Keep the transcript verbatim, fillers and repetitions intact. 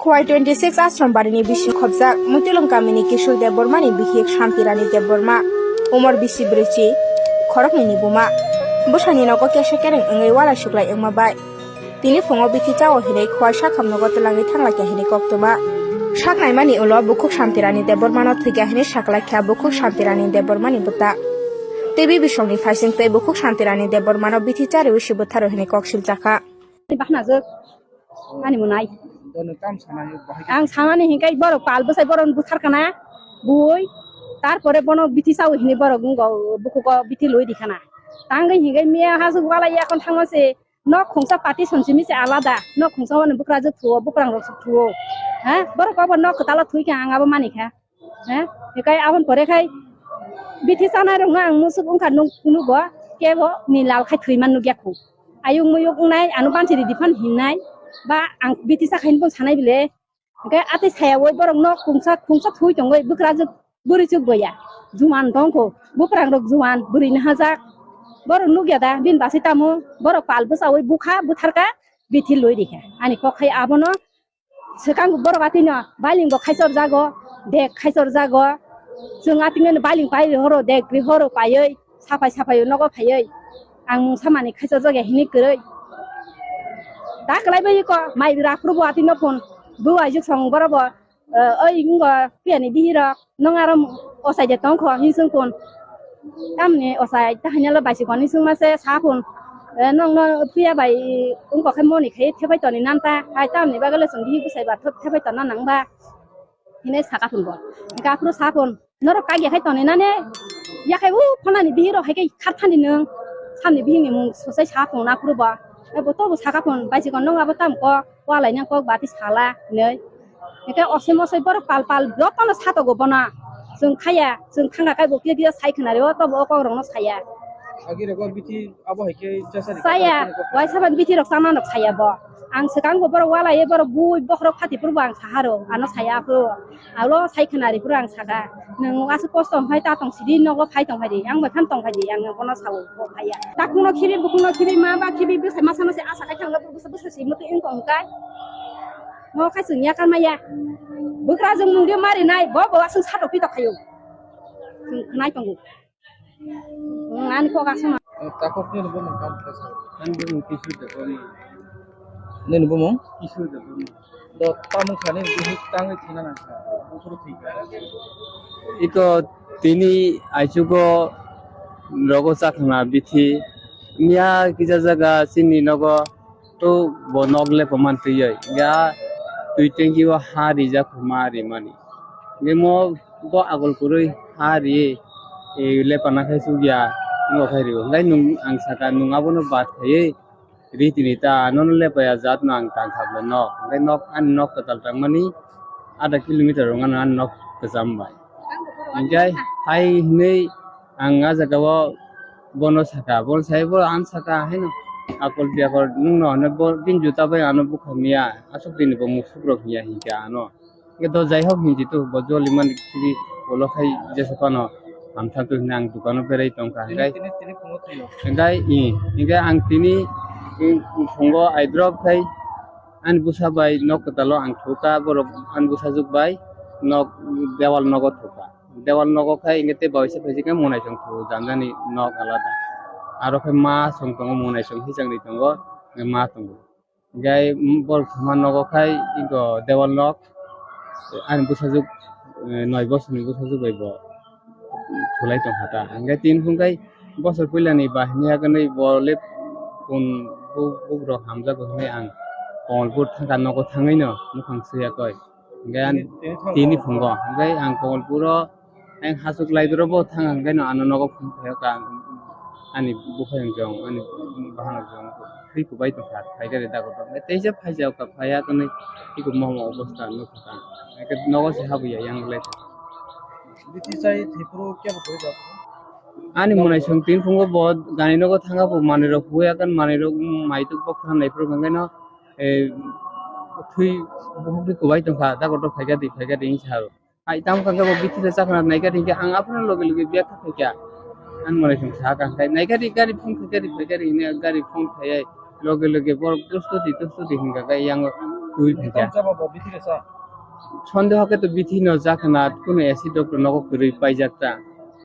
Khowai twenty six Ashram barini bising khobjak Mutilung kamini Kishore Debbarmani bihik Shanti Rani Debbarma, umor bisi brwichi, khoroknwini buma. Bwsani nogo kesa kereng wngwi walai suklai wngma bai. Tini phungo bithi chao hinwi Khowai sakham nogo twlangwi thanglaikha hinwi koktwma. Saknaimani ulo bukhuk Shanti Rani Debbarmano thwikha hinwi saklaikha bukhuk Shanti Rani Debbarmani bwta. Tei bibisongni phaising tei bukhuk Shanti Rani Debbarmano bithi chariwi si bwtharo hinwi kok siljakha. Bahna jwk ani mwnai. Ang sanani hinkai borok pal bwsai borok bwthar kana bui, tarpore bono bithi chawi hinwi borok wngkha bukugo bithi loi di khana. Tangwi hinkai miya hasuk walai yakon thangma se nok khungsa pati sonsi mi se alada, nok khungsa wani bukrajwk thuo, bukrang rok thuo. Ha? Borok abo nok kwtalo thwi kha ang abo mani kha. He, hikai aboni pore khai bithi chanai rokno ang musuk wngkha nuk-, nugo, kebo ni lal khai thwi man nukya khu. Ayuk muyuk wngnai, ano bansi ridi phan hinnai, ba ang bithi cha khaini bo sanai bile. Hikai atwi saya woi borok nok khungsa, khungsa thwi tongoi, bwkrajwk bwrwi chuk boya. Juan tongkho, buprang rok juan, bwrwi ni hajak. Borok nukya da, bin basi tamo, borok pal bwsa woi bukha, bwtharka, bithi loi rikha. Ani kok khai abono, Swkang borok atino bailing bo khaichor jago, dek khaichor jago. Chwng atino bailing pai horo, dek ri horo paioi, sapai sapai nogo phaioi. Ang mungsa mani khaichor jaga hini kwrwi. Ta kwlai bai ko, mai raphuru bo atino phone. Bu aijuk song boro bo, eh, oi ngo piyani bihiro. Nong aro osai de tong kho, hini sung kun. Tamni osai, ta hanya lo baisi koni sung mase sa kun. Eh, nong no piya bai, ungko khe moni khe thepai toni nan ta. Hai tamni bagale sung bihi busai ba thep-, thepai tona nang ba. Hine saka kun bo. Gapro sa kun. Norok kagya khai toni nane. Ya khai u phonani bihi rok hai khai kharthani nung. Samni bihi ni mung sosai sa kun na kuru ba. Eh, bo to bo saka kun. Baisi kon nong abo tam ko. Walai nang kok bati sala hinwi. Hingke osoi mosoi borok pal pal jotono satogo bono. Chwng khaya, chwng thangna kai bo kiya kiya sai khwna rio, tobo o kok rokno saya. Agi rogo bithi abo hai khe chasa ni Saya, kok waisa ban bithi rok chama nok saya bo. Ang swkang bo borok walai borok bui bokhorok phati phuru bo ang saharo, ano saya aphuru. Alo sai khwna ri phuru ang saka. Nwng aswk kosto hwnkhai ta tong sidi, nogo phai tong phai di, ang bai phan tong phai di, ang bono sao, bo phai ya. Takhuk no khibi, bukhuk no khibi, ma ba khibi, bwsai masa no se asa khai thang, bwsa bwsa si muti wng tong kai. Mo khai chwng ya kan ma ya. Bwkra jwng mung de mari nai, bo bo aswk sato pi to khayo. Chwng khnai tongo. Ang ani kok aswk ma. Takhuk ni bo mung kam kasa. Ani bo mung kisu de ko ma. Nini bumung? Kisu de bumung. Do tamung sani bihik tangwi thina nang kha. Buphuru thwi kha. Iko tini aichugo rogo chakhna bithi. Miya kisa jaga chini nogo to bo nok le paman twi ya twi tengki o ha rijak ma rimani. Nemo bo agol kurui ha ri e le pana khai sugya ngo khai rio. Lai nung ang saka nung abono bat khai. Ri tini ta nono lepaya jat no ang tang kha bwle nok. Hingke nok ani nok kwtal tangmani adha kilometer wng ano ani nok kwcham bai. Hingke hai hinui ang ah jaga o bono saka, bono sai bo ang saka haino akol biyakol nwng no hwnwi bo bini juta bai ano bukha miya aswk dini bo musuk rok hinya hinkhe ano. Hingke do jai hok hinji tu bo joli mani khibi ulo khai jesa phano hamtha tu hwnwi ang dukano berai tongkha. Tini, hingkai tini, tini phungo thwio. Hingkai i, hingkai ang tini, i, phungo aidrop khai ani bwsa bai nok kwtalo ang thukha, borok ani bwsajwk bai nok dewal nogo thukha. Dewal nogo khai hingke tei baisa phaising khe monai song thu janjani nok alada. Aro khe ma song tongo, monai song hisangni tongo, ma tongo. Hingke borok thuma nogo khai iko dewal nok ani bwsajwk, eh, noi bosor ni bwsajwk bai bo thulai tongkha ta. Hingke tin phung khai bosor puila ni bahini hakanwi bo le kun bu-, bukrok hamjago hinwi ang Kamalpur thangka nogo thangwi no mukhang sui yakoi. Hingke ani tini phungo hingke ang Kamalpur o Ang hasuk lai doro bo thang ang khe no ano nogo phone khayo ka ani buphang jong ani bahan jong thwi kubai tong kha phai khe dago tong teisa phai jao ka phai ya khe nai iko momo obostha no kha nogo se habu ya yang lai. Biti sai thipro kya bo koi ba. Ani monai song tin phungo bo gani nogo thanga bo manui rok huya kan manui rok maituk bo khan nai phuru khe no thwi buhuk thwi kubai tong kha dago tong phai khe di phai khe di sa. Hai, tamo kangke bo bithi le chakna nai gari hingke ang aphuru loge loge biya kha khaikha. Ang mone song sa kha khe nai gari, gari phone khe gari phai gari hine gari phone khaiye loge loge borok tosto di, tosto di hingka khe yang twi phaikha. Sondeho khe to bithi no jakha na, kuno acid rok to nogo kwrwi paijak ta.